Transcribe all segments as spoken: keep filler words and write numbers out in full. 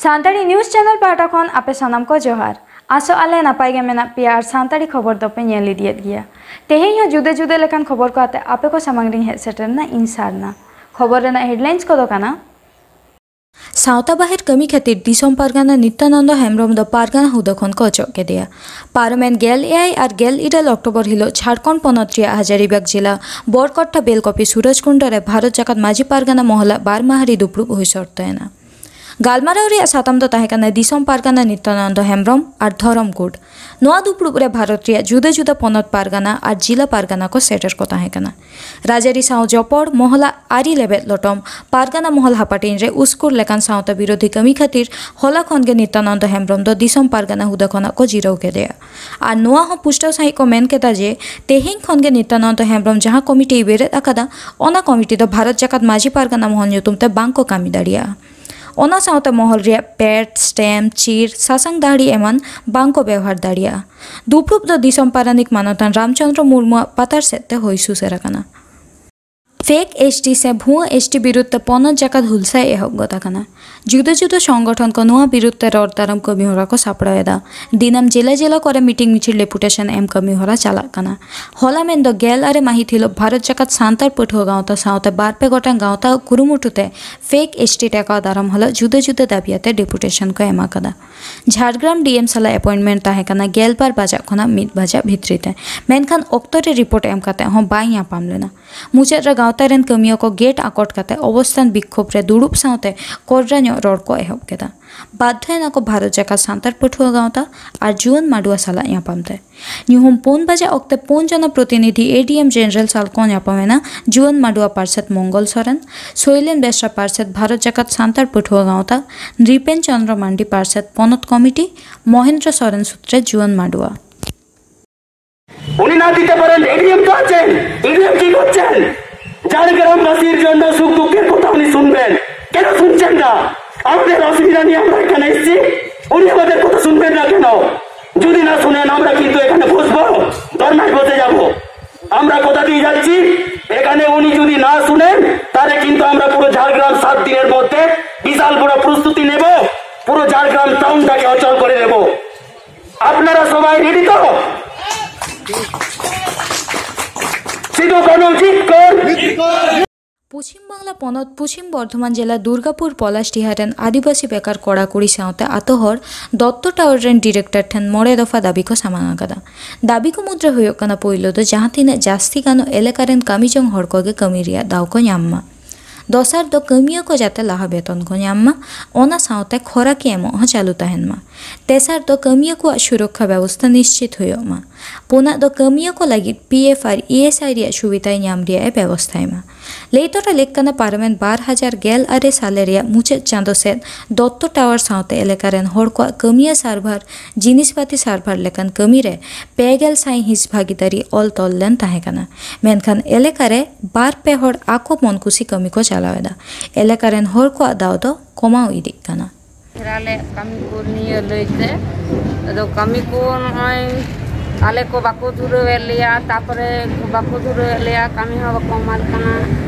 Santali news channel ᱯᱟᱦᱴᱟ ᱠᱷᱚᱱ ᱟᱯᱮ ᱥᱟᱱᱟᱢ ᱠᱚ ᱡᱚᱦᱟᱨ᱾ ᱟᱥᱚᱜ ᱟᱞᱮ ᱱᱟᱯᱟᱭ ᱜᱮ ᱢᱮᱱᱟᱜ ᱯᱮᱭᱟ ᱟᱨ ᱥᱟᱱᱛᱟᱲᱤ ᱠᱷᱚᱵᱚᱨ ᱫᱚᱯᱮ ᱧᱮᱞ ᱤᱫᱤᱭᱮᱫ ᱜᱮᱭᱟ᱾ ᱛᱮᱦᱮᱧ ᱦᱚᱸ ᱡᱩᱫᱟᱹ ᱡᱩᱫᱟᱹ ᱞᱮᱠᱟᱱ ᱠᱷᱚᱵᱚᱨ ᱠᱚ ᱟᱛᱮ ᱟᱯᱮ ᱠᱚ ᱥᱟᱢᱟᱝ ᱨᱤᱧ ᱦᱮᱡ ᱥᱮᱴᱮᱨ ᱮᱱᱟ ᱤᱧ ᱥᱟᱨᱱᱟ᱾ ᱠᱷᱚᱵᱚᱨ ᱨᱮᱱᱟᱜ ᱦᱮᱰᱞᱟᱭᱤᱱᱥ ᱠᱚᱫᱚ ᱠᱟᱱᱟ, ᱥᱟᱶᱛᱟ ᱵᱟᱦᱮᱨ ᱠᱟᱹᱢᱤ ᱠᱷᱟᱹᱛᱤᱨ ᱫᱤᱥᱚᱢ ᱯᱟᱨᱜᱟᱱᱟ ᱱᱤᱛᱭᱟᱱᱚᱱᱫᱚ ᱦᱮᱢᱵᱨᱚᱢ ᱫᱚ ᱯᱟᱨᱜᱟᱱᱟ ᱦᱩᱫᱟᱹ ᱠᱷᱚᱱ ᱠᱚ ᱚᱪᱚᱜ ᱠᱮᱫᱮᱭᱟ᱾ ᱯᱟᱨᱚᱢᱮᱱ ᱜᱮᱞ ᱮᱭᱟᱭ ᱟᱨ ᱜᱮᱞ ᱤᱨᱟᱹᱞ ᱚᱠᱴᱳᱵᱚᱨ ᱦᱤᱞᱳᱜ ᱡᱷᱟᱲᱠᱷᱚᱸᱰ ᱯᱚᱱᱚᱛ ᱨᱮᱭᱟᱜ ᱦᱟᱡᱟᱨᱤᱵᱟᱜᱽ ᱡᱮᱞᱟ ᱵᱚᱨᱠᱚᱴᱴᱟ ᱵᱮᱞᱠᱚᱯᱤ ᱥᱩᱨᱚᱡᱽᱠᱩᱱᱰ ᱨᱮ ᱵᱷᱟᱨᱚᱛ ᱡᱟᱠᱟᱛ ᱢᱟᱹᱡᱷᱤ ᱯᱟᱨᱜᱟᱱᱟ ᱢᱚᱦᱚᱞᱟᱜ ᱵᱟᱨ ᱢᱟᱦᱟᱨᱤ ᱫᱩᱯᱲᱩᱵ ᱦᱩᱭ ᱥᱚᱨᱛᱚᱭᱮᱱᱟ᱾ ᱜᱟᱞᱢᱟᱨᱟᱣ ᱨᱮᱭᱟᱜ ᱥᱟᱛᱟᱢ ᱫᱚ ᱛᱟᱦᱮᱸ ᱠᱟᱱᱟ ᱫᱤᱥᱚᱢ ᱯᱟᱨᱜᱟᱱᱟ ᱱᱤᱛᱭᱟᱱᱚᱱᱫᱚ ᱦᱮᱢᱵᱨᱚᱢ ᱟᱨ ᱫᱷᱚᱨᱚᱢ ᱠᱳᱰ᱾ ᱱᱚᱣᱟ ᱫᱩᱯᱲᱩᱵ ᱨᱮ ᱵᱷᱟᱨᱚᱛ ᱨᱮᱭᱟᱜ ᱡᱩᱫᱟᱹ ᱡᱩᱫᱟᱹ ᱯᱚᱱᱚᱛ ᱯᱟᱨᱜᱟᱱᱟ ᱟᱨ ᱡᱤᱞᱟ ᱯᱟᱨᱜᱟᱱᱟ ᱠᱚ ᱥᱮᱴᱮᱨ ᱠᱚ ᱛᱟᱦᱮᱸ ᱠᱟᱱᱟ᱾ ᱨᱟᱡᱽᱟᱹᱨᱤ ᱥᱟᱶ ᱡᱚᱯᱚᱲ ᱢᱚᱦᱚᱞᱟᱜ ᱟᱹᱨᱤ ᱞᱮᱵᱮᱫ ᱞᱚᱴᱚᱢ, ᱯᱟᱨᱜᱟᱱᱟ ᱢᱚᱦᱚᱞ ᱦᱟᱯᱟᱴᱤᱧ ᱨᱮ ᱩᱥᱠᱩᱨ ᱞᱮᱠᱟᱱ ᱥᱟᱶᱛᱟ ᱵᱤᱨᱳᱫᱷᱤ ᱠᱟᱹᱢᱤ ᱠᱷᱟᱹᱛᱤᱨ ᱦᱚᱞᱟ ᱠᱷᱚᱱ ᱜᱮ ᱱᱤᱛᱭᱟᱱᱚᱱᱫᱚ ᱦᱮᱢᱵᱨᱚᱢ ᱫᱚ ᱫᱤᱥᱚᱢ ᱯᱟᱨᱜᱟᱱᱟ ᱦᱩᱫᱟᱹ ᱠᱷᱚᱱᱟᱜ ᱠᱚ ᱡᱤᱨᱟᱹᱣ ᱠᱮᱫᱮᱭᱟ᱾ ᱟᱨ ᱱᱚᱣᱟ ᱦᱚᱸ ᱯᱩᱥᱴᱟᱹᱣ ᱥᱟᱹᱦᱤᱡ ᱠᱚ ᱢᱮᱱ ᱠᱮᱫᱟ ᱡᱮ ᱛᱮᱦᱮᱧ ᱠᱷᱚᱱ ᱜᱮ ᱱᱤᱛᱭᱟᱱᱚᱱᱫᱚ ᱦᱮᱢᱵᱨᱚᱢ ᱡᱟᱦᱟᱸ ᱠᱚᱢᱤᱴᱤᱭ ᱵᱮᱨᱮᱫ ᱟᱠᱟᱫᱟ, ᱚᱱᱟ ᱠᱚᱢᱤᱴᱤ ᱫᱚ ᱵᱷᱟᱨᱚᱛ ᱡᱟᱠᱟᱛ ᱢᱟᱹᱡᱷᱤ ᱯᱟᱨᱜᱟᱱᱟ ᱢᱚᱦᱚᱞ ᱧᱩᱛᱩᱢ ᱛᱮ ᱵᱟᱝ ᱠᱚ ᱠᱟᱹᱢᱤ ᱫᱟᱲᱮᱭᱟᱜᱼᱟ᱾ ᱚᱱᱟ ᱥᱟᱶᱛᱮ ᱢᱚᱦᱚᱞ ᱨᱮᱭᱟᱜ ᱯᱮᱰ, ᱥᱴᱮᱢᱯ, ᱪᱤᱨ, ᱥᱟᱥᱟᱝ ᱫᱟᱦᱲᱤ ᱮᱢᱟᱱ ᱵᱟᱝ ᱠᱚ ᱵᱮᱣᱦᱟᱨ ᱫᱟᱲᱮᱭᱟᱜᱼᱟ᱾ ᱫᱩᱯᱲᱩᱵ ᱫᱚ ᱫᱤᱥᱚᱢ ᱯᱟᱨᱟᱱᱤᱠ ᱢᱟᱱᱚᱛᱟᱱ ᱨᱟᱢᱪᱚᱸᱫᱽᱨᱚ ᱢᱩᱨᱢᱩᱣᱟᱜ ᱯᱟᱛᱟᱨ ᱥᱮᱫ ᱛᱮ ᱦᱩᱭ ᱥᱩᱥᱟᱹᱨ ᱟᱠᱟᱱᱟ᱾ ᱯᱷᱮᱠ ᱮᱥ ᱴᱤ ᱥᱮ ᱵᱷᱩᱣᱟᱹ ᱮᱥ ᱴᱤ ᱵᱤᱨᱩᱫᱷ ᱛᱮ ᱯᱚᱱᱚᱛ ᱡᱟᱠᱟᱛ ᱦᱩᱞᱥᱟᱹᱭ ᱮᱦᱚᱵ ᱜᱚᱫ ᱟᱠᱟᱱᱟ᱾ ᱡᱩᱫᱟᱹ ᱡᱩᱫᱟᱹ ᱥᱚᱝᱜᱚᱴᱷᱚᱱ ᱠᱚ ᱱᱚᱣᱟ ᱵᱤᱨᱩᱫᱷ ᱛᱮ ᱨᱚᱲ ᱫᱟᱨᱟᱢ ᱠᱟᱹᱢᱤ ᱦᱚᱨᱟ ᱠᱚ ᱥᱟᱯᱲᱟᱣ ᱮᱫᱟ᱾ ᱫᱤᱱᱟᱹᱢ ᱡᱮᱞᱟ ᱡᱮᱞᱟ ᱠᱚᱨᱮ ᱢᱤᱴᱤᱝ ᱢᱤᱪᱷᱤᱞ ᱰᱮᱯᱩᱴᱮᱥᱚᱱ ᱮᱢ ᱠᱟᱹᱢᱤ ᱦᱚᱨᱟ ᱪᱟᱞᱟᱜ ᱠᱟᱱᱟ᱾ ᱦᱚᱞᱟ ᱢᱮᱱᱫᱚ ᱜᱮᱞ ᱟᱨᱮ ᱢᱟᱹᱦᱤᱛ ᱦᱤᱞᱳᱜ ᱵᱷᱟᱨᱚᱛ ᱡᱟᱠᱟᱛ ᱥᱟᱱᱛᱟᱲ ᱯᱟᱹᱴᱷᱩᱣᱟᱹ ᱜᱟᱶᱛᱟ ᱥᱟᱶᱛᱮ ᱵᱟᱨ ᱯᱮ ᱜᱚᱴᱟᱝ ᱜᱟᱶᱛᱟ ᱠᱩᱨᱩᱢᱩᱴᱩ ᱛᱮ ᱯᱷᱮᱠ ᱮᱥ ᱴᱤ ᱴᱮᱠᱟᱣ ᱫᱟᱨᱟᱢ ᱦᱤᱞᱳᱜ ᱡᱩᱫᱟᱹ ᱡᱩᱫᱟᱹ ᱫᱟᱹᱵᱤ ᱟᱛᱮ ᱰᱮᱯᱩᱴᱮᱥᱚᱱ ᱠᱚ ᱮᱢ ᱟᱠᱟᱫᱟ᱾ ᱡᱷᱟᱲᱜᱨᱟᱢ ᱰᱤ ᱮᱢ ᱥᱟᱞᱟᱜ ᱮᱯᱚᱭᱮᱱᱴᱢᱮᱱᱴ ᱛᱟᱦᱮᱸ ᱠᱟᱱᱟ ᱜᱮᱞ ᱵᱟᱨ ᱵᱟᱡᱟᱜ ᱠᱷᱚᱱᱟᱜ ᱢᱤᱫ ᱵᱟᱡᱟᱜ ᱵᱷᱤᱛᱨᱤ ᱛᱮ, ᱢᱮᱱᱠᱷᱟᱱ ᱚᱠᱛᱚ ᱨᱮ ᱨᱤᱯᱳᱨᱴ ᱮᱢ ᱠᱟᱛᱮ ᱦᱚᱸ ᱵᱟᱭ ᱧᱟᱯᱟᱢ ᱞᱮᱱᱟ᱾ ᱢᱩᱪᱟᱹᱫ ᱨᱮ ᱜᱟᱶᱛᱟ ᱨᱮᱱ ᱠᱟᱹᱢᱤᱭᱟᱹ ᱠᱚ ᱜᱮᱴ ᱟᱠᱚᱴ ᱠᱟᱛᱮ ᱚᱵᱚᱥᱛᱷᱟᱱ ᱵᱤᱠᱠᱷᱳᱵ ᱨᱮ ᱫᱩᱲᱩᱵ ᱥᱟᱶᱛᱮ ᱠᱚᱰᱨᱟ ᱧᱚᱜ ᱨᱚᱲ ᱠᱚ ᱮᱦᱚᱵ ᱠᱮᱫᱟ᱾ ᱵᱟᱫᱽᱫᱷᱚ ᱮᱱᱟ ᱠᱚ ᱵᱷᱟᱨᱚᱛ ᱡᱟᱠᱟᱛ ᱥᱟᱱᱛᱟᱲ ᱯᱟᱹᱴᱷᱩᱣᱟᱹ ᱜᱟᱶᱛᱟ ᱟᱨ ᱡᱩᱣᱟᱹᱱ ᱢᱟᱰᱩᱣᱟ ᱥᱟᱞᱟᱜ ᱧᱟᱯᱟᱢ ᱛᱮ᱾ ᱧᱩᱦᱩᱢ ᱯᱩᱱ ᱵᱟᱡᱟᱜ ᱚᱠᱛᱮ ᱯᱩᱱ ᱡᱚᱱᱟ ᱯᱨᱚᱛᱤᱱᱤᱫᱷᱤ ᱮ ᱰᱤ ᱮᱢ ᱡᱮᱱᱟᱨᱮᱞ ᱥᱟᱞ ᱠᱚ ᱧᱟᱯᱟᱢ ᱮᱱᱟ ᱡᱩᱣᱟᱹᱱ ᱢᱟᱰᱩᱣᱟ ᱯᱟᱨᱥᱮᱛ ᱢᱚᱝᱜᱚᱞ ᱥᱚᱨᱮᱱ, ᱥᱳᱭᱞᱮᱱ ᱵᱮᱥᱨᱟ ᱯᱟᱨᱥᱮᱛ ᱵᱷᱟᱨᱚᱛ ᱡᱟᱠᱟᱛ ᱥᱟᱱᱛᱟᱲ ᱯᱟᱹᱴᱷᱩᱣᱟᱹ ᱜᱟᱶᱛᱟ, নৃপেন চন্দ্র মান্ডি পার্ষদ পনত কমিটি, মহেন্দ্র সরেন সূত্রে জুয়ান মাডুয়া। উনি না দিতে পারেন, এডিএম তো আছেন, এডিএম কি করছেন? ঝাড়গ্রামবাসীর জন্য সুখ দুঃখের কথা উনি শুনবেন, কেন শুনছেন না? আমাদের অসুবিধা নিয়ে আমরা এখানে এসেছি, উনি আমাদের কথা শুনবেন না কেন? যদি না শুনেন, আমরা কিন্তু এখানে বসবো, ধর্নায় বসে যাব। আমরা কথা দিয়ে যাচ্ছি, এখানে উনি যদি না শুনেন, তাহলে কিন্তু আমরা পুরো ঝাড়গ্রাম সাত দিনের মধ্যে বিশাল বড় প্রস্তুতি নেব। ᱯᱚᱪᱷᱤᱢ ᱵᱟᱝᱞᱟ ᱯᱚᱱᱚᱛ ᱯᱚᱪᱷᱤᱢ ᱵᱚᱨᱫᱷᱚᱢᱟᱱ ᱡᱮᱞᱟ ᱫᱩᱨᱜᱟᱯᱩᱨ ᱯᱚᱞᱟᱥᱰᱤᱦᱟ ᱨᱮᱱ ᱟᱹᱫᱤᱵᱟᱹᱥᱤ ᱵᱮᱠᱟᱨ ᱠᱚᱲᱟ ᱠᱩᱲᱤ ᱥᱟᱶᱛᱮ ᱟᱛᱳ ᱦᱚᱲ ᱫᱚᱛᱛᱚ ᱴᱟᱣᱟᱨ ᱨᱮᱱ ᱰᱤᱨᱮᱠᱴᱚᱨ ᱴᱷᱮᱱ ᱢᱚᱬᱮ ᱫᱚᱯᱷᱟ ᱫᱟᱹᱵᱤ ᱠᱚ ᱥᱟᱢᱟᱝ ᱟᱠᱟᱫᱟ᱾ ᱫᱟᱹᱵᱤ ᱠᱚ ᱢᱩᱫᱽᱨᱮ ᱦᱩᱭᱩᱜ ᱠᱟᱱᱟ, ᱯᱳᱭᱞᱳ ᱫᱚ ᱡᱟᱦᱟᱸ ᱛᱤᱱᱟᱹᱜ ᱡᱟᱹᱥᱛᱤ ᱜᱟᱱᱚᱜ ᱮᱞᱟᱠᱟ ᱨᱮᱱ ᱠᱟᱹᱢᱤ ᱡᱚᱝ ᱦᱚᱲ ᱠᱚᱜᱮ ᱠᱟᱹᱢᱤ ᱨᱮᱭᱟᱜ ᱫᱟᱣ ᱠᱚ ᱧᱟᱢ ᱢᱟ᱾ ᱫᱚᱥᱟᱨ ᱫᱚ ᱠᱟᱹᱢᱤᱭᱟᱹ ᱠᱚ ᱡᱟᱛᱮ ᱞᱟᱦᱟ ᱵᱮᱛᱚᱱ ᱠᱚ ᱧᱟᱢ ᱢᱟ, ᱚᱱᱟ ᱥᱟᱶᱛᱮ ᱠᱷᱚᱨᱟ ᱠᱤ ᱮᱢᱚᱜ ᱦᱚᱸ ᱪᱟᱹᱞᱩ ᱛᱟᱦᱮᱱ ᱢᱟ᱾ ᱛᱮᱥᱟᱨ ᱫᱚ ᱠᱟᱹᱢᱤᱭᱟᱹ ᱠᱚᱣᱟᱜ ᱥᱩᱨᱚᱠᱠᱷᱟ ᱵᱮᱵᱚᱥᱛᱷᱟ ᱱᱤᱥᱪᱤᱛ ᱦᱩᱭᱩᱜ ᱢᱟ᱾ ᱯᱩᱱᱟᱜ ᱫᱚ ᱠᱟᱹᱢᱤᱭᱟᱹ ᱠᱚ ᱞᱟᱹᱜᱤᱫ P F R E S I ᱨᱮᱭᱟᱜ ᱥᱩᱵᱤᱫᱷᱟᱭ ᱧᱟᱢ ᱨᱮᱭᱟᱜ ᱮ ᱵᱮᱵᱚᱥᱛᱷᱟᱭ ᱢᱟ᱾ ᱞᱟᱹᱭ ᱛᱚᱨᱟ ᱞᱮᱠ ᱠᱟᱱᱟ, ᱯᱟᱨᱚᱢᱮᱱ ᱵᱟᱨ ᱦᱟᱡᱟᱨ ᱜᱮᱞ ᱟᱨᱮ ᱥᱟᱞᱮ ᱨᱮᱭᱟᱜ ᱢᱩᱪᱟᱹᱫ ᱪᱟᱸᱫᱚ ᱥᱮᱫ ᱫᱚᱛᱛᱚ ᱴᱟᱣᱟᱨ ᱥᱟᱶᱛᱮ ᱮᱞᱟᱠᱟ ᱨᱮᱱ ᱦᱚᱲ ᱠᱚᱣᱟᱜ ᱠᱟᱹᱢᱤᱭᱟᱹ ᱥᱟᱨᱵᱷᱟᱨ, ᱡᱤᱱᱤᱥᱯᱟᱹᱛᱤ ᱥᱟᱨᱵᱷᱟᱨ ᱞᱮᱠᱟᱱ ᱠᱟᱹᱢᱤ ᱨᱮ ᱯᱮ ᱜᱮᱞ ᱥᱟᱭᱦᱤᱸᱥ ᱵᱷᱟᱹᱜᱤᱫᱟᱨᱤ ᱚᱞ ᱛᱚᱞ ᱞᱮᱱ ᱛᱟᱦᱮᱸ ᱠᱟᱱᱟ᱾ ᱢᱮᱱᱠᱷᱟᱱ ᱮᱞᱟᱠᱟ ᱨᱮ ᱵᱟᱨ ᱯᱮ ᱦᱚᱲ ᱟᱠᱚ ᱢᱚᱱ ᱠᱩᱥᱤ ᱠᱟᱹᱢᱤ ᱠᱚ ᱪᱟᱞᱟᱣ ᱮᱫᱟ᱾ ᱮᱞᱟᱠᱟ ᱨᱮᱱ ᱦᱚᱲ ᱠᱚᱣᱟᱜ ᱫᱟᱣ ᱫᱚ ᱠᱚᱢᱟᱣ ᱤᱫᱤᱜ ᱠᱟᱱᱟ᱾ ᱯᱷᱮᱨᱟᱞᱮ ᱠᱟᱹᱢᱤ ᱠᱚ ᱱᱤᱭᱟᱹ ᱞᱟᱹᱭᱛᱮ, ᱟᱫᱚ ᱠᱟᱹᱢᱤ ᱠᱚ ᱱᱚᱜᱼᱚᱭ ᱟᱞᱮ ᱠᱚ ᱵᱟᱠᱚ ᱫᱷᱩᱨᱟᱹᱣᱮᱫ ᱞᱮᱭᱟ, ᱛᱟᱯᱚᱨᱮ ᱵᱟᱠᱚ ᱫᱷᱩᱨᱟᱹᱣᱮᱫ ᱞᱮᱭᱟ, ᱠᱟᱹᱢᱤ ᱦᱚᱸ ᱵᱟᱠᱚ ᱮᱢᱟᱞᱮ ᱠᱟᱱᱟ᱾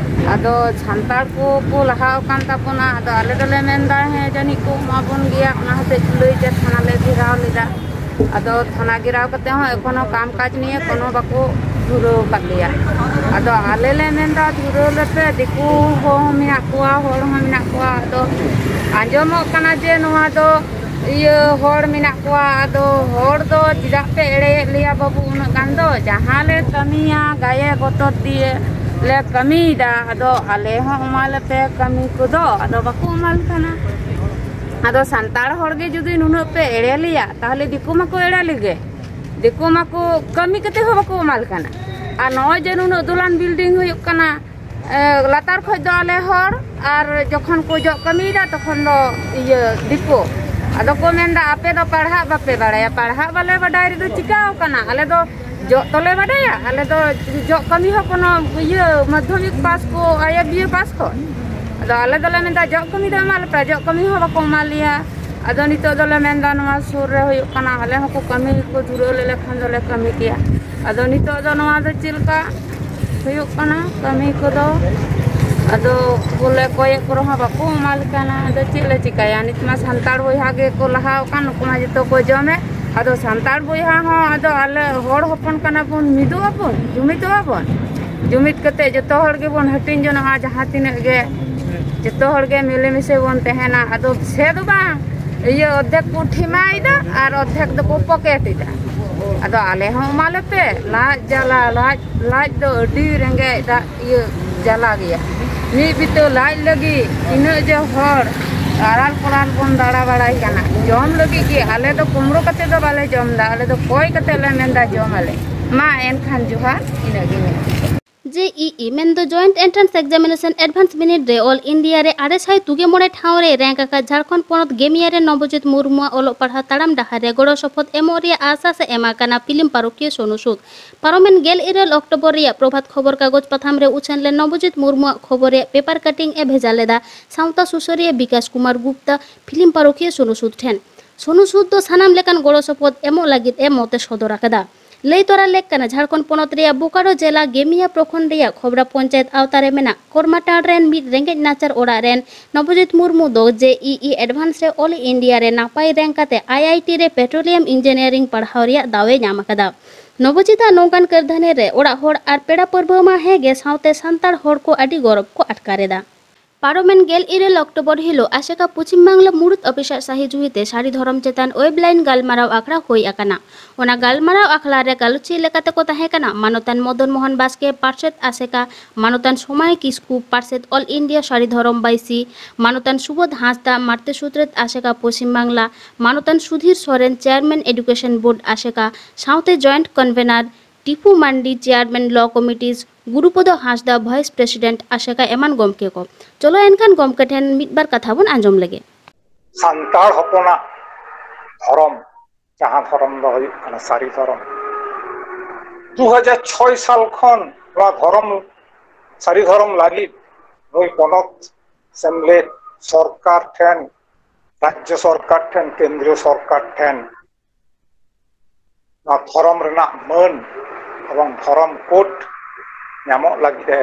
ᱟᱫᱚ ᱥᱟᱱᱛᱟᱲ ᱠᱚ ᱠᱚ ᱞᱟᱦᱟ ᱟᱠᱟᱱ ᱛᱟᱵᱚᱱᱟ, ᱟᱫᱚ ᱟᱞᱮ ᱫᱚᱞᱮ ᱢᱮᱱᱫᱟ ᱦᱮᱸ ᱡᱟᱹᱱᱤᱡ ᱠᱚ ᱮᱢᱟ ᱵᱚᱱ ᱜᱮᱭᱟ, ᱚᱱᱟ ᱦᱚᱛᱮᱡ ᱞᱟᱹᱭᱛᱮ ᱛᱷᱟᱱᱟ ᱞᱮ ᱜᱷᱮᱨᱟᱣ ᱞᱮᱫᱟ᱾ ᱟᱫᱚ ᱛᱷᱟᱱᱟ ᱜᱷᱮᱨᱟᱣ ᱠᱟᱛᱮ ᱦᱚᱸ ᱮᱠᱷᱚᱱᱳ ᱠᱟᱢ ᱠᱟᱡᱽ ᱱᱤᱭᱮ ᱠᱳᱱᱳ ᱵᱟᱠᱚ ᱫᱷᱩᱨᱟᱹᱣ ᱟᱠᱟᱫ ᱞᱮᱭᱟ᱾ ᱟᱫᱚ ᱟᱞᱮ ᱞᱮ ᱢᱮᱱᱫᱟ ᱫᱷᱩᱨᱟᱹᱣ ᱞᱮᱯᱮ, ᱫᱤᱠᱩ ᱦᱚᱸ ᱢᱮᱱᱟᱜ ᱠᱚᱣᱟ, ᱦᱚᱲ ᱦᱚᱸ ᱢᱮᱱᱟᱜ ᱠᱚᱣᱟ᱾ ᱟᱫᱚ ᱟᱸᱡᱚᱢᱚᱜ ᱠᱟᱱᱟ ᱡᱮ ᱱᱚᱣᱟ ᱫᱚ ᱤᱭᱟᱹ ᱦᱚᱲ ᱢᱮᱱᱟᱜ ᱠᱚᱣᱟ᱾ ᱟᱫᱚ ᱦᱚᱲ ᱫᱚ ᱪᱮᱫᱟᱜ ᱯᱮ ᱮᱲᱮᱭᱮᱫ ᱞᱮᱭᱟ ᱵᱟᱹᱵᱩ ᱩᱱᱟᱹᱜ ᱜᱟᱱ ᱫᱚ? ᱡᱟᱦᱟᱸ ᱞᱮ ᱠᱟᱹᱢᱤᱭᱟ ᱜᱟᱭᱮ ᱵᱚᱛᱚᱨ ᱫᱤᱭᱮ ᱞᱮ ᱠᱟᱹᱢᱤᱭᱮᱫᱟ, ᱟᱫᱚ ᱟᱞᱮ ᱦᱚᱸ ᱮᱢᱟ ᱞᱮᱯᱮ ᱠᱟᱹᱢᱤ ᱠᱚᱫᱚ, ᱟᱫᱚ ᱵᱟᱠᱚ ᱮᱢᱟᱞᱮ ᱠᱟᱱᱟ᱾ ᱟᱫᱚ ᱥᱟᱱᱛᱟᱲ ᱦᱚᱲ ᱜᱮ ᱡᱩᱫᱤ ᱱᱩᱱᱟᱹᱜ ᱯᱮ ᱮᱲᱮ ᱞᱮᱭᱟ, ᱛᱟᱦᱚᱞᱮ ᱫᱤᱠᱩ ᱢᱟᱠᱚ ᱮᱲᱮ ᱞᱮᱜᱮ᱾ ᱫᱤᱠᱩ ᱢᱟᱠᱚ ᱠᱟᱹᱢᱤ ᱠᱟᱛᱮ ᱦᱚᱸ ᱵᱟᱠᱚ ᱮᱢᱟᱞᱮ ᱠᱟᱱᱟ᱾ ᱟᱨ ᱱᱚᱜᱼᱚᱭ ᱡᱮ ᱱᱩᱱᱟᱹᱜ ᱫᱚᱞᱟᱱ ᱵᱤᱞᱰᱤᱝ ᱦᱩᱭᱩᱜ ᱠᱟᱱᱟ, ᱮ, ᱞᱟᱛᱟᱨ ᱠᱷᱚᱡ ᱫᱚ ᱟᱞᱮ ᱦᱚᱲ, ᱟᱨ ᱡᱚᱠᱷᱚᱱ ᱠᱚ ᱡᱚᱜ ᱠᱟᱹᱢᱤᱭᱮᱫᱟ ᱛᱚᱠᱷᱚᱱ ᱫᱚ ᱤᱭᱟᱹ ᱫᱤᱠᱩ᱾ ᱟᱫᱚ ᱠᱚ ᱢᱮᱱᱫᱟ ᱟᱯᱮ ᱫᱚ ᱯᱟᱲᱦᱟᱜ ᱵᱟᱯᱮ ᱵᱟᱲᱟᱭᱟ᱾ ᱯᱟᱲᱦᱟᱜ ᱵᱟᱞᱮ ᱵᱟᱰᱟᱭ ᱨᱮᱫᱚ ᱪᱤᱠᱟᱹᱣ ᱠᱟᱱᱟ? ᱟᱞᱮ ᱫᱚ ᱡᱚᱜ ᱛᱚᱞᱮ ᱵᱟᱰᱟᱭᱟ, ᱟᱞᱮ ᱫᱚ ᱡᱚᱜ ᱠᱟᱹᱢᱤ ᱦᱚᱸ ᱠᱳᱱᱳ ᱤᱭᱟᱹ ᱢᱟᱫᱽᱫᱷᱚᱢᱤᱠ ᱯᱟᱥ ᱠᱚ, ᱟᱭ ᱮ ᱵᱤ ᱮ ᱯᱟᱥ ᱠᱚ᱾ ᱟᱫᱚ ᱟᱞᱮ ᱫᱚᱞᱮ ᱢᱮᱱᱫᱟ ᱡᱚᱜ ᱠᱟᱹᱢᱤ ᱫᱚ ᱮᱢᱟ ᱞᱮᱯᱮ, ᱡᱚᱜ ᱠᱟᱹᱢᱤ ᱦᱚᱸ ᱵᱟᱠᱚ ᱮᱢᱟ ᱞᱮᱭᱟ᱾ ᱟᱫᱚ ᱱᱤᱛᱚᱜ ᱫᱚᱞᱮ ᱢᱮᱱᱫᱟ ᱱᱚᱣᱟ ᱥᱩᱨ ᱨᱮ ᱦᱩᱭᱩᱜ ᱠᱟᱱᱟ, ᱟᱞᱮ ᱦᱚᱸᱠᱚ ᱠᱟᱹᱢᱤ ᱠᱚ ᱫᱷᱩᱨᱟᱹᱣ ᱞᱮ ᱞᱮᱠᱷᱟᱱ ᱫᱚᱞᱮ ᱠᱟᱹᱢᱤ ᱠᱮᱭᱟ᱾ ᱟᱫᱚ ᱱᱤᱛᱚᱜ ᱫᱚ ᱱᱚᱣᱟ ᱫᱚ ᱪᱮᱫ ᱞᱮᱠᱟ ᱦᱩᱭᱩᱜ ᱠᱟᱱᱟ ᱠᱟᱹᱢᱤ ᱠᱚᱫᱚ? ᱟᱫᱚ ᱵᱚᱞᱮ ᱠᱚᱭᱮᱠ ᱠᱚᱨᱮ ᱦᱚᱸ ᱵᱟᱠᱚ ᱮᱢᱟ ᱞᱮ ᱠᱟᱱᱟ᱾ ᱟᱫᱚ ᱪᱮᱫ ᱞᱮ ᱪᱤᱠᱟᱹᱭᱟ? ᱱᱤᱛ ᱢᱟ ᱥᱟᱱᱛᱟᱲ ᱵᱚᱭᱦᱟ ᱜᱮᱠᱚ ᱞᱟᱦᱟ ᱟᱠᱟᱱ, ᱱᱩᱠᱩ ᱢᱟ ᱡᱚᱛᱚ ᱠᱚ ᱡᱚᱢᱮᱫ᱾ ᱟᱫᱚ ᱥᱟᱱᱛᱟᱲ ᱵᱚᱭᱦᱟ ᱦᱚᱸ, ᱟᱫᱚ ᱟᱞᱮ ᱦᱚᱲ ᱦᱚᱯᱚᱱ ᱠᱟᱱᱟ ᱵᱚᱱ, ᱢᱤᱫᱚᱜ ᱟᱵᱚᱱ, ᱡᱩᱢᱤᱫᱚᱜ ᱟᱵᱚᱱ᱾ ᱡᱩᱢᱤᱫ ᱠᱟᱛᱮ ᱡᱚᱛᱚ ᱦᱚᱲ ᱜᱮᱵᱚᱱ ᱦᱟᱹᱴᱤᱧ ᱡᱚᱱᱚᱜᱼᱟ, ᱡᱟᱦᱟᱸ ᱛᱤᱱᱟᱹᱜ ᱜᱮ ᱡᱚᱛᱚ ᱦᱚᱲ ᱜᱮ ᱢᱤᱞᱮᱢᱤᱥᱮ ᱵᱚᱱ ᱛᱟᱦᱮᱱᱟ᱾ ᱟᱫᱚ ᱥᱮ ᱫᱚ ᱵᱟᱝ, ᱤᱭᱟᱹ ᱚᱨᱫᱷᱮᱠ ᱠᱚ ᱴᱷᱤᱢᱟᱭᱮᱫᱟ ᱟᱨ ᱚᱨᱫᱷᱮᱠ ᱫᱚᱠᱚ ᱯᱚᱠᱮᱴ ᱮᱫᱟ᱾ ᱟᱫᱚ ᱟᱞᱮ ᱦᱚᱸ ᱮᱢᱟᱞᱮᱯᱮ, ᱞᱟᱡ ᱡᱟᱞᱟ, ᱞᱟᱡ ᱞᱟᱡ ᱫᱚ ᱟᱹᱰᱤ ᱨᱮᱸᱜᱮᱡ ᱫᱟᱜ ᱤᱭᱟᱹ ᱡᱟᱞᱟ ᱜᱮᱭᱟ᱾ ᱢᱤᱫ ᱵᱤᱛᱟᱹ ᱞᱟᱡ ᱞᱟᱹᱜᱤᱫ ᱛᱤᱱᱟᱹᱜ ᱡᱮ ᱦᱚᱲ ᱟᱨᱟᱞ ᱯᱚᱨᱟᱞ ᱵᱚᱱ ᱫᱟᱬᱟ ᱵᱟᱲᱟᱭ ᱠᱟᱱᱟ ᱡᱚᱢ ᱞᱟᱹᱜᱤᱫ ᱜᱮ᱾ ᱟᱞᱮ ᱫᱚ ᱠᱩᱢᱲᱩ ᱠᱟᱛᱮ ᱫᱚ ᱵᱟᱞᱮ ᱡᱚᱢ ᱮᱫᱟ, ᱟᱞᱮ ᱫᱚ ᱠᱚᱭ ᱠᱟᱛᱮ ᱞᱮ ᱢᱮᱱᱫᱟ ᱡᱚᱢ ᱟᱞᱮ᱾ ᱢᱟ ᱮᱱᱠᱷᱟᱱ ᱡᱚᱦᱟᱨ, ᱤᱱᱟᱹᱜ ᱜᱮ ᱢᱮᱱ᱾ ᱡᱮ ᱤ ᱤ ᱢᱮᱱᱫᱚ Joint Entrance Examination Advance Minute ᱨᱮ ᱚᱞ ᱤᱱᱰᱤᱭᱟ ᱨᱮ ᱟᱨᱮ ᱥᱟᱭ ᱛᱩᱜᱮ ᱢᱚᱬᱮ ᱴᱷᱟᱶ ᱨᱮ ᱨᱮᱝᱠ ᱟᱠᱟᱫ ᱡᱷᱟᱲᱠᱷᱚᱸᱰ ᱯᱚᱱᱚᱛ ᱜᱮᱢᱤᱭᱟ ᱨᱮ ᱱᱚᱵᱚᱡᱤᱛ ᱢᱩᱨᱢᱩᱣᱟᱜ ᱚᱞᱚᱜ ᱯᱟᱲᱦᱟᱣ ᱛᱟᱲᱟᱢ ᱰᱟᱦᱟᱨ ᱨᱮ ᱜᱚᱲᱚ ᱥᱚᱯᱚᱦᱚᱫ ᱮᱢᱚᱜ ᱨᱮᱭᱟᱜ ᱟᱥᱟᱥ ᱮ ᱮᱢ ᱟᱠᱟᱱᱟ ᱯᱷᱤᱞᱢ ᱯᱟᱹᱨᱩᱠᱷᱤᱭᱟᱹ ᱥᱳᱱᱩ ᱥᱩᱫ᱾ ᱯᱟᱨᱚᱢᱮᱱ ᱜᱮᱞ ᱤᱨᱟᱹᱞ ᱚᱠᱴᱳᱵᱚᱨ ᱨᱮᱭᱟᱜ ᱯᱨᱚᱵᱷᱟᱛ ᱠᱷᱚᱵᱚᱨ ᱠᱟᱜᱚᱡᱽ ᱯᱟᱛᱷᱟᱢ ᱨᱮ ᱩᱪᱷᱟᱹᱱ ᱞᱮᱱ ᱱᱚᱵᱚᱡᱤᱛ ᱢᱩᱨᱢᱩᱣᱟᱜ ᱠᱷᱚᱵᱚᱨ ᱨᱮᱭᱟᱜ ᱯᱮᱯᱟᱨ ᱠᱟᱴᱤᱝ ᱮ ᱵᱷᱮᱡᱟ ᱞᱮᱫᱟ ᱥᱟᱶᱛᱟ ᱥᱩᱥᱟᱹᱨᱤᱭᱟᱹ ᱵᱤᱠᱟᱥ ᱠᱩᱢᱟᱨ ᱜᱩᱯᱛᱟ ᱯᱷᱤᱞᱢ ᱯᱟᱹᱨᱩᱠᱷᱤᱭᱟᱹ ᱥᱳᱱᱩ ᱥᱩᱫ ᱴᱷᱮᱱ᱾ ᱥᱳᱱᱩ ᱥᱩᱫ ᱫᱚ ᱥᱟᱱᱟᱢ ᱞᱮᱠᱟᱱ ᱜᱚᱲᱚ ᱥᱚᱯᱚᱦᱚᱫ ᱮᱢᱚᱜ ᱞᱟᱹᱜᱤᱫ ᱮ ᱢᱚᱛ ᱮ ᱥᱚᱫᱚᱨ ᱟᱠᱟᱫᱟ᱾ ᱞᱟᱹᱭ ᱛᱚᱨᱟ ᱞᱮᱠ ᱠᱟᱱᱟ, ᱡᱷᱟᱲᱠᱷᱚᱸᱰ ᱯᱚᱱᱚᱛ ᱨᱮᱭᱟᱜ ᱵᱳᱠᱟᱨᱳ ᱡᱮᱞᱟ ᱜᱮᱢᱤᱭᱟ ᱯᱨᱚᱠᱷᱚᱸᱰ ᱨᱮᱭᱟᱜ ᱠᱷᱚᱵᱽᱲᱟ ᱯᱚᱧᱪᱟᱭᱮᱛ ᱟᱣᱛᱟ ᱨᱮ ᱢᱮᱱᱟᱜ ᱠᱚᱨᱢᱟᱴᱟᱲ ᱨᱮᱱ ᱢᱤᱫ ᱨᱮᱸᱜᱮᱡ ᱱᱟᱪᱟᱨ ᱚᱲᱟᱜ ᱨᱮᱱ ᱱᱚᱵᱚᱡᱤᱛ ᱢᱩᱨᱢᱩ ᱫᱚ ᱡᱮ ᱤ ᱤ ᱮᱰᱵᱷᱟᱱᱥ ᱨᱮ ᱚᱞ ᱤᱱᱰᱤᱭᱟ ᱨᱮ ᱱᱟᱯᱟᱭ ᱨᱮᱝᱠ ᱠᱟᱛᱮ ᱟᱭ ᱟᱭ ᱴᱤ ᱨᱮ ᱯᱮᱴᱨᱳᱞᱤᱭᱟᱢ ᱤᱧᱡᱤᱱᱤᱭᱟᱨᱤᱝ ᱯᱟᱲᱦᱟᱣ ᱨᱮᱭᱟᱜ ᱫᱟᱣ ᱮ ᱧᱟᱢ ᱟᱠᱟᱫᱟ᱾ ᱱᱚᱵᱚᱡᱤᱛ ᱟᱜ ᱱᱚᱝᱠᱟᱱ ᱠᱟᱹᱨᱫᱷᱟᱹᱱᱤ ᱨᱮ ᱚᱲᱟᱜ ᱦᱚᱲ ᱟᱨ ᱯᱮᱲᱟ ᱯᱟᱹᱨᱵᱷᱟᱹ ᱢᱟ ᱦᱮᱸ ᱜᱮ, ᱥᱟᱶᱛᱮ ᱥᱟᱱᱛᱟᱲ ᱦᱚᱲ ᱠᱚ ᱟᱹᱰᱤ ᱜᱚᱨᱚᱵᱽ ᱠᱚ ᱟᱴᱠᱟᱨ ᱮᱫᱟ᱾ ᱯᱟᱨᱚᱢᱮᱱ ᱜᱮᱞ ᱤᱨᱟᱹᱞ ᱚᱠᱴᱳᱵᱚᱨ ᱦᱤᱞᱳᱜ ᱟᱥᱮᱠᱟ ᱯᱚᱪᱷᱤᱢ ᱵᱟᱝᱞᱟ ᱢᱩᱲᱩᱫ ᱚᱯᱷᱤᱥᱟᱨ ᱥᱟᱹᱦᱤ ᱡᱩᱦᱤᱛᱮ ᱥᱟᱹᱨᱤ ᱫᱷᱚᱨᱚᱢ ᱪᱮᱛᱟᱱ ᱳᱭᱮᱵᱽ ᱞᱟᱭᱤᱱ ᱜᱟᱞᱢᱟᱨᱟᱣ ᱟᱠᱷᱲᱟ ᱦᱩᱭ ᱟᱠᱟᱱᱟ᱾ ᱚᱱᱟ ᱜᱟᱞᱢᱟᱨᱟᱣ ᱟᱠᱷᱲᱟ ᱨᱮ ᱜᱟᱞᱚᱪᱤᱭᱟᱹ ᱞᱮᱠᱟᱛᱮ ᱠᱚ ᱛᱟᱦᱮᱸ ᱠᱟᱱᱟ ᱢᱟᱱᱚᱛᱟᱱ ᱢᱚᱫᱚᱱ ᱢᱳᱦᱚᱱ ᱵᱟᱥᱠᱮ, ᱯᱟᱨᱥᱮᱛ ᱟᱥᱮᱠᱟ, ᱢᱟᱱᱚᱛᱟᱱ ᱥᱚᱢᱟᱭ ᱠᱤᱥᱠᱩ, ᱯᱟᱨᱥᱮᱛ ᱚᱞ ᱤᱱᱰᱤᱭᱟ ᱥᱟᱹᱨᱤ ᱫᱷᱚᱨᱚᱢ ᱵᱟᱹᱭᱥᱤ, ᱢᱟᱱᱚᱛᱟᱱ ᱥᱩᱵᱳᱫᱷ ᱦᱟᱸᱥᱫᱟ, ᱢᱟᱨᱛᱮ ᱥᱩᱛᱨᱮᱛ ᱟᱥᱮᱠᱟ ᱯᱚᱪᱷᱤᱢ ᱵᱟᱝᱞᱟ, ᱢᱟᱱᱚᱛᱟᱱ Sudhir Soren, chairman education board ᱟᱥᱮᱠᱟ, ᱥᱟᱶᱛᱮ ᱡᱚᱭᱮᱱᱴ ᱠᱚᱱᱵᱷᱮᱱᱟᱨ ᱴᱤᱯᱩ ᱢᱟᱱᱰᱤ, ᱪᱮᱭᱟᱨᱢᱮᱱ ᱞᱚ ᱠᱚᱢᱤᱴᱤᱡᱽ, ᱜᱩᱨᱩᱯᱚᱫᱚ ᱦᱟᱸᱥᱫᱟ, ᱵᱷᱟᱭᱤᱥ ᱯᱨᱮᱥᱤᱰᱮᱱᱴ ᱟᱥᱮᱠᱟ ᱮᱢᱟᱱ ᱜᱚᱢᱠᱮ ᱠᱚ᱾ ᱪᱚᱞᱚ ᱮᱱᱠᱷᱟᱱ ᱜᱚᱢᱠᱮ ᱴᱷᱮᱱ ᱢᱤᱫ ᱵᱟᱨ ᱠᱟᱛᱷᱟ ᱵᱚᱱ ᱟᱸᱡᱚᱢ ᱞᱮᱜᱮ᱾ ᱥᱟᱱᱛᱟᱲ ᱦᱚᱯᱚᱱᱟᱜ ᱫᱷᱚᱨᱚᱢ, ᱡᱟᱦᱟᱸ ᱫᱷᱚᱨᱚᱢ ᱫᱚ ᱦᱩᱭᱩᱜ ᱠᱟᱱᱟ ᱥᱟᱹᱨᱤ ᱫᱷᱚᱨᱚᱢ, ᱫᱩ ᱦᱟᱡᱟᱨ ᱪᱷᱚᱭ ᱥᱟᱞ ᱠᱷᱚᱱ ᱱᱚᱣᱟ ᱫᱷᱚᱨᱚᱢ, ᱥᱟᱹᱨᱤ ᱫᱷᱚᱨᱚᱢ ᱞᱟᱹᱜᱤᱫ ᱱᱩᱭ ᱯᱚᱱᱚᱛ ᱥᱮᱢᱞᱮᱫ ᱥᱚᱨᱠᱟᱨ ᱴᱷᱮᱱ, ᱨᱟᱡᱽᱡᱚ ᱥᱚᱨᱠᱟᱨ ᱴᱷᱮᱱ, ᱠᱮᱱᱫᱨᱤᱭᱚ ᱥᱚᱨᱠᱟᱨ ᱴᱷᱮᱱ ᱱᱚᱣᱟ ᱫᱷᱚᱨᱚᱢ ᱨᱮᱱᱟᱜ ᱢᱟᱹᱱ ᱮᱵᱚᱝ ᱫᱷᱚᱨᱚᱢ ᱠᱳᱰ ᱧᱟᱢᱚᱜ ᱞᱟᱹᱜᱤᱫ ᱮ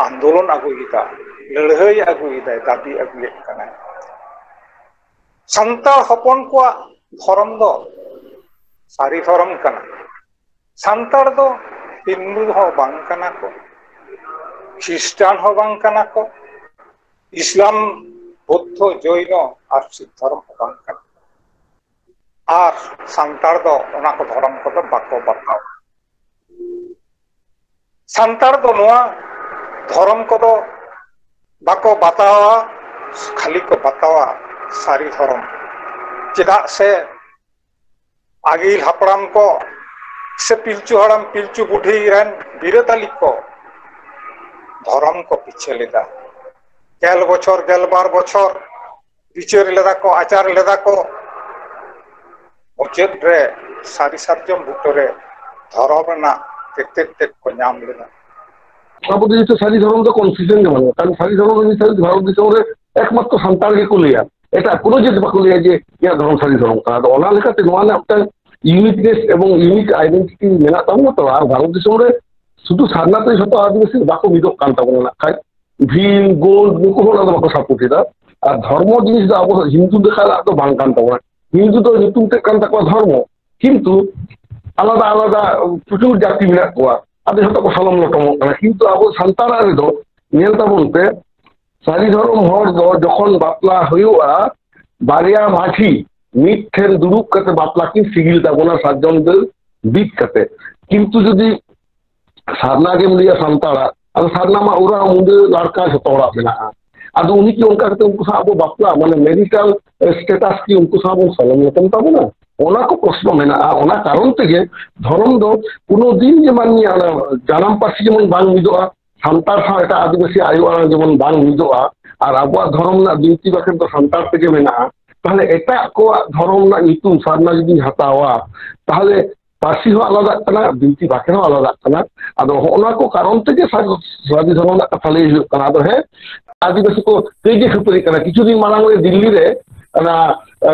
ᱟᱱᱫᱳᱞᱚᱱ ᱟᱹᱜᱩᱭᱮᱫᱟ, ᱞᱟᱹᱲᱦᱟᱹᱭ ᱟᱹᱜᱩᱭᱮᱫᱟᱭ, ᱫᱟᱹᱵᱤ ᱟᱹᱜᱩᱭᱮᱫ ᱠᱟᱱᱟᱭ᱾ ᱥᱟᱱᱛᱟᱲ ᱦᱚᱯᱚᱱ ᱠᱚᱣᱟᱜ ᱫᱷᱚᱨᱚᱢ ᱫᱚ ᱥᱟᱹᱨᱤ ᱫᱷᱚᱨᱚᱢ ᱠᱟᱱᱟ᱾ ᱥᱟᱱᱛᱟᱲ ᱫᱚ ᱦᱤᱱᱫᱩ ᱦᱚᱸ ᱵᱟᱝ ᱠᱟᱱᱟ ᱠᱚ, ᱠᱷᱨᱤᱥᱴᱟᱱ ᱦᱚᱸ ᱵᱟᱝ ᱠᱟᱱᱟ ᱠᱚ, ᱤᱥᱞᱟᱢ, ᱵᱩᱫᱫᱷᱚ, ᱡᱚᱭᱱᱚ ᱟᱨ ᱥᱤᱠᱷ ᱫᱷᱚᱨᱚᱢ ᱦᱚᱸ ᱵᱟᱝ ᱠᱟᱱᱟ᱾ ᱟᱨ ᱥᱟᱱᱛᱟᱲ ᱫᱚ ᱚᱱᱟ ᱠᱚ ᱫᱷᱚᱨᱚᱢ ᱠᱚᱫᱚ ᱵᱟᱠᱚ ᱵᱟᱛᱟᱣᱟ᱾ ᱥᱟᱱᱛᱟᱲ ᱫᱚ ᱱᱚᱣᱟ ᱫᱷᱚᱨᱚᱢ ᱠᱚᱫᱚ ᱵᱟᱠᱚ ᱵᱟᱛᱟᱣᱟ, ᱠᱷᱟᱹᱞᱤ ᱠᱚ ᱵᱟᱛᱟᱣᱟ ᱥᱟᱹᱨᱤ ᱫᱷᱚᱨᱚᱢ᱾ ᱪᱮᱫᱟᱜ ᱥᱮ ᱟᱹᱜᱤᱞ ᱦᱟᱯᱲᱟᱢ ᱠᱚ ᱥᱮ ᱯᱤᱞᱪᱩ ᱦᱟᱲᱟᱢ ᱯᱤᱞᱪᱩ ᱵᱩᱰᱷᱤ ᱨᱮᱱ ᱵᱤᱨᱟᱹᱫᱟᱞᱤ ᱠᱚ ᱫᱷᱚᱨᱚᱢ ᱠᱚ ᱯᱤᱪᱷᱟᱹ ᱞᱮᱫᱟ᱾ ᱜᱮᱞ ᱵᱚᱪᱷᱚᱨ, ᱜᱮᱞ ᱵᱟᱨ ᱵᱚᱪᱷᱚᱨ ᱵᱤᱪᱟᱹᱨ ᱞᱮᱫᱟ ᱠᱚ, ᱟᱪᱟᱨ ᱞᱮᱫᱟ ᱠᱚ᱾ ᱢᱩᱪᱟᱹᱫ ᱨᱮ ᱥᱟᱹᱨᱤ ᱥᱟᱨᱡᱚᱢ ᱵᱩᱴᱟᱹ ᱨᱮ ᱫᱷᱚᱨᱚᱢ ᱨᱮᱱᱟᱜ ᱛᱮᱛᱮᱫ ᱛᱮᱫ ᱠᱚ ᱧᱟᱢ ᱞᱮᱫᱟ᱾ ᱟᱵᱚ ᱫᱚ ᱡᱮᱦᱮᱛᱩ ᱥᱟᱹᱨᱤ ᱫᱷᱚᱨᱚᱢ ᱫᱚ ᱠᱚᱱᱥᱤᱥᱴᱮᱱᱴ ᱜᱮ ᱵᱟᱹᱱᱩᱜᱼᱟ, ᱠᱟᱨᱚᱱ ᱥᱟᱹᱨᱤ ᱫᱷᱚᱨᱚᱢ ᱫᱚ ᱱᱤᱛ ᱦᱟᱹᱵᱤᱡ ᱵᱷᱟᱨᱚᱛ ᱫᱤᱥᱚᱢ ᱨᱮ ᱮᱠᱢᱟᱛᱨᱚ ᱥᱟᱱᱛᱟᱲ ᱜᱮᱠᱚ ᱞᱟᱹᱭᱟ, ᱮᱴᱟᱜ ᱠᱳᱱᱳ ᱡᱟᱹᱛ ᱵᱟᱠᱚ ᱞᱟᱹᱭᱟ ᱡᱮ ᱤᱧᱟᱹᱜ ᱫᱷᱚᱨᱚᱢ ᱥᱟᱹᱨᱤ ᱫᱷᱚᱨᱚᱢ ᱠᱟᱱᱟ᱾ ᱟᱫᱚ ᱚᱱᱟ ᱞᱮᱠᱟᱛᱮ ᱱᱚᱣᱟ ᱨᱮᱱᱟᱜ ᱢᱤᱫᱴᱟᱝ ᱤᱭᱩᱱᱤᱠᱱᱮᱥ ᱮᱵᱚᱝ ᱤᱭᱩᱱᱤᱠ ᱟᱭᱰᱮᱱᱴᱤᱴᱤ ᱢᱮᱱᱟᱜ ᱛᱟᱵᱚᱱᱟ ᱛᱚ᱾ ᱟᱨ ᱵᱷᱟᱨᱚᱛ ᱫᱤᱥᱚᱢ ᱨᱮ ᱥᱩᱫᱷᱩ ᱥᱟᱨᱱᱟ ᱛᱮ ᱡᱷᱚᱛᱚ ᱟᱹᱫᱤᱵᱟᱹᱥᱤ ᱵᱟᱠᱚ ᱢᱤᱫᱚᱜ ᱠᱟᱱ ᱛᱟᱵᱚᱱᱟ ᱱᱟᱜ ᱠᱷᱟᱡ, ᱵᱷᱤᱞ, ᱜᱳᱸᱰ, ᱱᱩᱠᱩ ᱦᱚᱸ ᱚᱱᱟ ᱫᱚ ᱵᱟᱠᱚ ᱥᱟᱯᱳᱨᱴ ᱮᱫᱟ᱾ ᱟᱨ ᱫᱷᱚᱨᱢᱚ ᱡᱤᱱᱤᱥ ᱫᱚ ᱟᱵᱚ ᱦᱤᱱᱫᱩ ᱞᱮᱠᱟᱱᱟᱜ ᱫᱚ ᱵᱟᱝ ᱠᱟᱱ ᱛᱟᱵᱚᱱᱟ᱾ ᱦᱤᱱᱫᱩ ᱫᱚ ᱧᱩᱛᱩᱢ ᱛᱮᱫ ᱠᱟᱱ ᱛᱟᱠᱚᱣᱟ ᱫᱷᱚᱨᱢᱚ, ᱠᱤᱱᱛᱩ ᱟᱞᱟᱫᱟ ᱟᱞᱟᱫᱟ ᱯᱨᱚᱪᱩᱨ ᱡᱟᱹᱛᱤ ᱢᱮᱱᱟᱜ ᱠᱚᱣᱟ, ᱟᱫᱚ ᱡᱷᱚᱛᱚ ᱠᱚ ᱥᱟᱞᱚᱢ ᱞᱚᱴᱚᱢᱚᱜ ᱠᱟᱱᱟ᱾ ᱠᱤᱱᱛᱩ ᱟᱵᱚ ᱥᱟᱱᱛᱟᱲᱟᱜ ᱨᱮᱫᱚ ᱧᱮᱞ ᱛᱟᱵᱚᱱ ᱯᱮ, ᱥᱟᱹᱨᱤ ᱫᱷᱚᱨᱚᱢ ᱦᱚᱲ ᱫᱚ ᱡᱚᱠᱷᱚᱱ ᱵᱟᱯᱞᱟ ᱦᱩᱭᱩᱜᱼᱟ, ᱵᱟᱨᱭᱟ ᱢᱟᱹᱡᱷᱤ ᱢᱤᱫ ᱴᱷᱮᱱ ᱫᱩᱲᱩᱵ ᱠᱟᱛᱮ ᱵᱟᱯᱞᱟ ᱠᱤᱱ ᱥᱤᱜᱤᱞ ᱛᱟᱵᱚᱱᱟ ᱥᱟᱨᱡᱚᱢ ᱰᱟᱹᱨ ᱵᱤᱫ ᱠᱟᱛᱮ᱾ ᱠᱤᱱᱛᱩ ᱡᱩᱫᱤ ᱥᱟᱨᱱᱟ ᱜᱮᱢ ᱞᱟᱹᱭᱟ ᱥᱟᱱᱛᱟᱲᱟᱜ, ᱟᱫᱚ ᱥᱟᱨᱱᱟ ᱢᱟ ᱚᱨᱟ ᱢᱩᱸᱰᱟᱹ ᱞᱟᱲᱠᱟ ᱡᱷᱚᱛᱚ ᱦᱚᱲᱟᱜ ᱢᱮᱱᱟᱜᱼᱟ᱾ ᱟᱫᱚ ᱩᱱᱤ ᱠᱤ ᱚᱱᱠᱟ ᱠᱟᱛᱮ ᱩᱱᱠᱩ ᱥᱟᱶ ᱟᱵᱚ ᱵᱟᱯᱞᱟ, ᱢᱟᱱᱮ ᱢᱮᱨᱤᱴᱟᱞ ᱥᱴᱮᱴᱟᱥ ᱠᱤ ᱩᱱᱠᱩ ᱥᱟᱶ ᱵᱚᱱ ᱥᱚᱞᱚᱢ ᱧᱟᱯᱟᱢ ᱛᱟᱵᱚᱱᱟ? ᱚᱱᱟ ᱠᱚ ᱯᱨᱚᱥᱱᱚ ᱢᱮᱱᱟᱜᱼᱟ᱾ ᱚᱱᱟ ᱠᱟᱨᱚᱱ ᱛᱮᱜᱮ ᱫᱷᱚᱨᱚᱢ ᱫᱚ ᱠᱳᱱᱳ ᱫᱤᱱ ᱜᱮ ᱢᱟᱹᱱᱢᱤᱭᱟᱜ ᱚᱱᱟ ᱡᱟᱱᱟᱢ ᱯᱟᱹᱨᱥᱤ ᱡᱮᱢᱚᱱ ᱵᱟᱝ ᱢᱤᱫᱚᱜᱼᱟ, ᱥᱟᱱᱛᱟᱲ ᱥᱟᱶ ᱮᱴᱟᱜ ᱟᱹᱫᱤᱵᱟᱹᱥᱤ ᱟᱭᱳ ᱟᱲᱟᱝ ᱡᱮᱢᱚᱱ ᱵᱟᱝ ᱢᱤᱫᱚᱜᱼᱟ, ᱟᱨ ᱟᱵᱚᱣᱟᱜ ᱫᱷᱚᱨᱚᱢ ᱨᱮᱱᱟᱜ ᱵᱤᱱᱛᱤ ᱵᱟᱠᱷᱮᱬ ᱫᱚ ᱥᱟᱱᱛᱟᱲ ᱛᱮᱜᱮ ᱢᱮᱱᱟᱜᱼᱟ, ᱛᱟᱦᱚᱞᱮ ᱮᱴᱟᱜ ᱠᱚᱣᱟᱜ ᱫᱷᱚᱨᱚᱢ ᱨᱮᱱᱟᱜ ᱧᱩᱛᱩᱢ ᱥᱟᱨᱱᱟ ᱡᱩᱫᱤᱧ ᱦᱟᱛᱟᱣᱟ, ᱛᱟᱦᱚᱞᱮ ᱯᱟᱹᱨᱥᱤ ᱦᱚᱸ ᱟᱞᱟᱫᱟᱜ ᱠᱟᱱᱟ, ᱵᱤᱱᱛᱤ ᱵᱟᱠᱷᱮᱬ ᱦᱚᱸ ᱟᱞᱟᱫᱟᱜ ᱠᱟᱱᱟ᱾ ᱟᱫᱚ ᱦᱚᱸᱜᱼᱚ ᱱᱚᱣᱟ ᱠᱚ ᱠᱟᱨᱚᱱ ᱛᱮᱜᱮ ᱥᱟ-, ᱥᱟᱹᱨᱤ ᱫᱷᱚᱨᱚᱢ ᱨᱮᱱᱟᱜ ᱠᱟᱛᱷᱟ ᱞᱟᱹᱭ ᱦᱩᱭᱩᱜ ᱠᱟᱱᱟ᱾ ᱟᱫᱚ ᱦᱮᱸ, ᱟᱹᱫᱤᱵᱟᱹᱥᱤ ᱠᱚ ᱠᱟᱹᱡ ᱜᱮ ᱠᱷᱟᱹᱯᱟᱹᱨᱤᱜ ᱠᱟᱱᱟ᱾ ᱠᱤᱪᱷᱩ ᱫᱤᱱ ᱢᱟᱲᱟᱝ ᱨᱮ ᱫᱤᱞᱞᱤ ᱨᱮ ᱚᱱᱟ, ᱮ,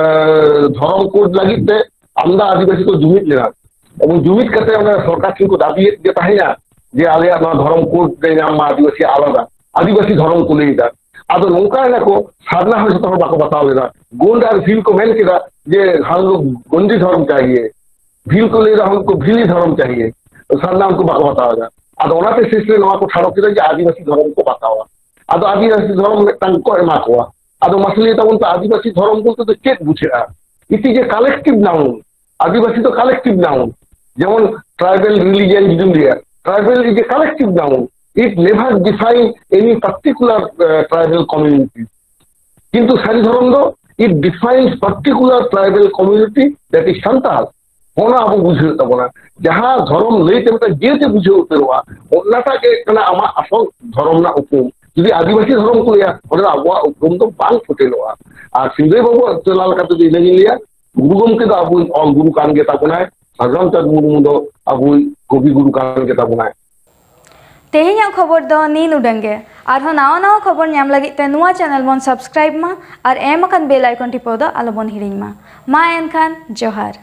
ᱫᱷᱚᱨᱚᱢ ᱠᱳᱰ ᱞᱟᱹᱜᱤᱫ ᱛᱮ ᱟᱢᱫᱟ ᱟᱹᱫᱤᱵᱟᱹᱥᱤ ᱠᱚ ᱡᱩᱢᱤᱫ ᱞᱮᱱᱟ᱾ ᱮᱵᱚᱝ ᱡᱩᱢᱤᱫ ᱠᱟᱛᱮ ᱚᱱᱟ ᱥᱚᱨᱠᱟᱨ ᱴᱷᱮᱱ ᱠᱚ ᱫᱟᱹᱵᱤᱭᱮᱫ ᱜᱮ ᱛᱟᱦᱮᱸᱭᱟ ᱡᱮ ᱟᱞᱮᱭᱟᱜ ᱱᱚᱣᱟ ᱫᱷᱚᱨᱚᱢ ᱠᱳᱰ ᱞᱮ ᱧᱟᱢ ᱢᱟ, ᱟᱹᱫᱤᱵᱟᱹᱥᱤ ᱟᱞᱟᱫᱟ, ᱟᱹᱫᱤᱵᱟᱹᱥᱤ ᱫᱷᱚᱨᱚᱢ ᱠᱚ ᱞᱟᱹᱭᱫᱟ᱾ ᱟᱫᱚ ᱱᱚᱝᱠᱟᱭᱮᱱᱟ ᱠᱚ, ᱥᱟᱨᱱᱟ ᱦᱚᱸ ᱡᱷᱚᱛᱚ ᱦᱚᱲ ᱵᱟᱠᱚ ᱵᱟᱛᱟᱣ ᱞᱮᱫᱟ᱾ ᱜᱳᱸᱰ ᱟᱨ ᱵᱷᱤᱞ ᱠᱚ ᱢᱮᱱ ᱠᱮᱫᱟ ᱡᱮ ᱦᱟᱢ ᱞᱳᱜ ᱜᱳᱸᱰᱤ ᱫᱷᱚᱨᱚᱢ ᱪᱟᱦᱤᱭᱮ, ᱵᱷᱤᱞ ᱠᱚ ᱞᱟᱹᱭᱫᱟ ᱦᱟᱢᱠᱳ ᱵᱷᱤᱞᱤ ᱫᱷᱚᱨᱚᱢ ᱪᱟᱦᱤᱭᱮ᱾ ᱥᱟᱨᱱᱟ ᱩᱱᱠᱩ ᱵᱟᱠᱚ ᱵᱟᱛᱟᱣ ᱮᱫᱟ᱾ ᱟᱫᱚ ᱚᱱᱟᱛᱮ ᱥᱮᱥ ᱨᱮ ᱱᱚᱣᱟ ᱠᱚ ᱴᱷᱟᱲᱚ ᱠᱮᱫᱟ ᱡᱮ ᱟᱹᱫᱤᱵᱟᱹᱥᱤ ᱫᱷᱚᱨᱚᱢ ᱠᱚ ᱵᱟᱛᱟᱣᱟ᱾ ᱟᱫᱚ ᱟᱹᱫᱤᱵᱟᱹᱥᱤ ᱫᱷᱚᱨᱚᱢ ᱢᱤᱫᱴᱟᱝ ᱠᱚ ᱮᱢᱟ ᱠᱚᱣᱟ᱾ ᱟᱫᱚ ᱢᱟᱥᱮ ᱞᱟᱹᱭ ᱛᱟᱵᱚᱱ ᱯᱮ, ᱟᱹᱫᱤᱵᱟᱹᱥᱤ ᱫᱷᱚᱨᱚᱢ ᱵᱚᱞᱛᱮ ᱫᱚ ᱪᱮᱫ ᱵᱩᱡᱷᱟᱹᱜᱼᱟ? It is a collective noun. ᱟᱹᱫᱤᱵᱟᱹᱥᱤ ᱫᱚ collective noun. ᱡᱮᱢᱚᱱ tribal religion ᱡᱩᱫᱤᱢ ᱞᱟᱹᱭᱟ, tribal is a collective noun. It never define any particular, uh, tribal community. ᱠᱤᱱᱛᱩ ᱥᱟᱹᱨᱤ ᱫᱷᱚᱨᱚᱢ ᱫᱚ it defines particular tribal community, that is Santal. ᱚᱱᱟ ᱟᱵᱚ ᱵᱩᱡᱷᱟᱹᱣ ᱛᱟᱵᱚᱱᱟ᱾ ᱡᱟᱦᱟᱸ ᱫᱷᱚᱨᱚᱢ ᱞᱟᱹᱭᱛᱮ ᱢᱤᱫᱴᱟᱝ ᱡᱟᱹᱛ ᱮ ᱵᱩᱡᱷᱟᱹᱣ ᱩᱛᱟᱹᱨᱚᱜᱼᱟ, ᱚᱱᱟᱴᱟᱜ ᱜᱮ ᱠᱟᱱᱟ ᱟᱢᱟᱜ ᱟᱥᱚᱞ ᱫᱷᱚᱨᱚᱢ ᱨᱮᱱᱟᱜ ᱩᱯᱨᱩᱢ᱾ ᱡᱩᱫᱤ ᱟᱹᱫᱤᱵᱟᱹᱥᱤ ᱫᱷᱚᱨᱚᱢ ᱠᱚ ᱞᱟᱹᱭᱟ, ᱚᱸᱰᱮ ᱫᱚ ᱟᱵᱚᱣᱟᱜ ᱩᱯᱨᱩᱢ ᱫᱚ ᱵᱟᱝ ᱯᱷᱩᱴᱮᱞᱚᱜᱼᱟ᱾ ᱟᱨ ᱥᱤᱝᱨᱟᱹᱭ ᱵᱟᱹᱵᱩᱣᱟᱜ ᱛᱮᱞᱟ ᱞᱮᱠᱟᱛᱮ ᱫᱚ ᱤᱱᱟᱹᱜᱤᱧ ᱞᱟᱹᱭᱟ, ᱜᱩᱨᱩ ᱜᱚᱢᱠᱮ ᱫᱚ ᱟᱵᱚᱭᱤᱡ ᱚᱞ ᱜᱩᱨᱩ ᱠᱟᱱ ᱜᱮ ᱛᱟᱵᱚᱱᱟᱭ, ᱥᱟᱫᱷᱩ ᱨᱟᱢᱪᱟᱸᱫᱽ ᱢᱩᱨᱢᱩ ᱫᱚ ᱟᱵᱚᱭᱤᱡ ᱠᱚᱵᱤ ᱜᱩᱨᱩ ᱠᱟᱱ ᱜᱮ ᱛᱟᱵᱚᱱᱟᱭ᱾ ᱛᱮᱦᱮᱧᱟᱜ ᱠᱷᱚᱵᱚᱨ ᱫᱚ ᱱᱤᱱ ᱩᱰᱟᱹᱝ ᱜᱮ᱾ ᱟᱨᱦᱚᱸ ᱱᱟᱣᱟ ᱱᱟᱣᱟ ᱠᱷᱚᱵᱚᱨ ᱧᱟᱢ ᱞᱟᱹᱜᱤᱫ ᱛᱮ ᱱᱚᱣᱟ ᱪᱮᱱᱮᱞ ᱵᱚᱱ ᱥᱟᱵᱥᱠᱨᱟᱭᱤᱵ ᱢᱟ ᱟᱨ ᱮᱢ ᱟᱠᱟᱱ ᱵᱮᱞ ᱟᱭᱠᱚᱱ ᱴᱤᱯᱟᱹᱣ ᱫᱚ ᱟᱞᱚᱵᱚᱱ ᱦᱤᱲᱤᱧ ᱢᱟ᱾ ᱢᱟ ᱮᱱᱠᱷᱟᱱ ᱡᱚᱦᱟᱨ᱾